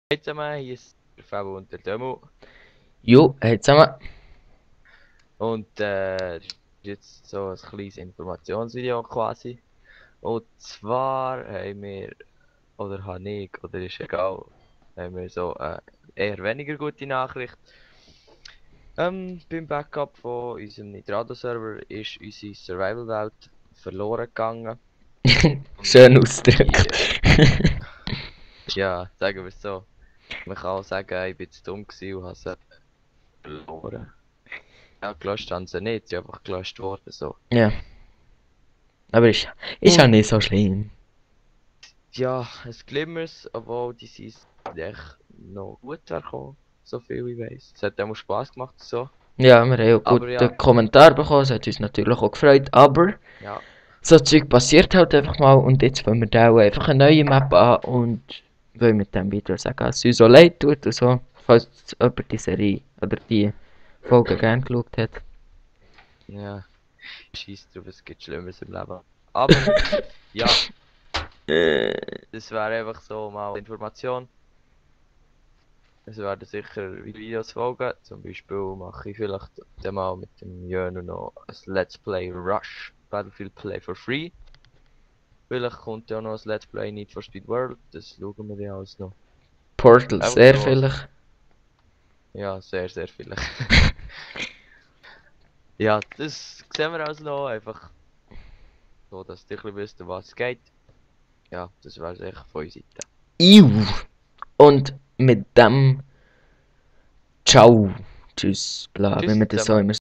Hey zusammen, hier ist der Fabo und der Demo. Jo, hey zusammen. Und das ist jetzt so ein kleines Informationsvideo quasi. Und zwar haben wir, oder habe ich, oder ist egal, haben wir so eher weniger gute Nachricht. Beim Backup von unserem Nitrado-Server ist unsere Survival-Welt verloren gegangen. Und Schön ausgedrückt. ja, sagen wir es so. Man kann auch sagen, ich bin zu dumm gewesen und habe sie verloren. Ja, gelöscht haben sie nicht, sie sind einfach gelöscht worden, so. Ja, aber ist ja Und nicht so schlimm. ja, es glimmers, obwohl die sind echt noch gut gekommen, so viel ich weiß. Es hat auch Spaß gemacht, so. Ja, wir haben auch Aber ja, guten Kommentar bekommen, es hat uns natürlich auch gefreut, aber ja, so Zeug passiert halt einfach mal und jetzt wollen wir da auch einfach eine neue Map an und wollen mit dem Video sagen, dass es uns so leid tut und so, falls jemand die Serie oder die Folge gerne geschaut hat. ja, scheiß drauf, es gibt Schlimmeres im Leben. Aber ja, das wäre einfach so mal Information. Es werden sicher Videos folgen, zum Beispiel mache ich vielleicht dann mal mit dem Jönu noch ein Let's Play Rush Battlefield Play for Free. Vielleicht kommt ja noch ein Let's Play Need for Speed World, das schauen wir ja alles noch. Portal Einfach sehr so, vielleicht. ja, sehr, sehr vielleicht. Ja, das sehen wir also noch, einfach so, dass ihr ein bisschen wisst, um was es geht. Ja, das wäre es echt von unserer Seite. Iu. Und mit dem Ciao. Tschüss, bla, wenn Tschüss wir das so zusammen. immer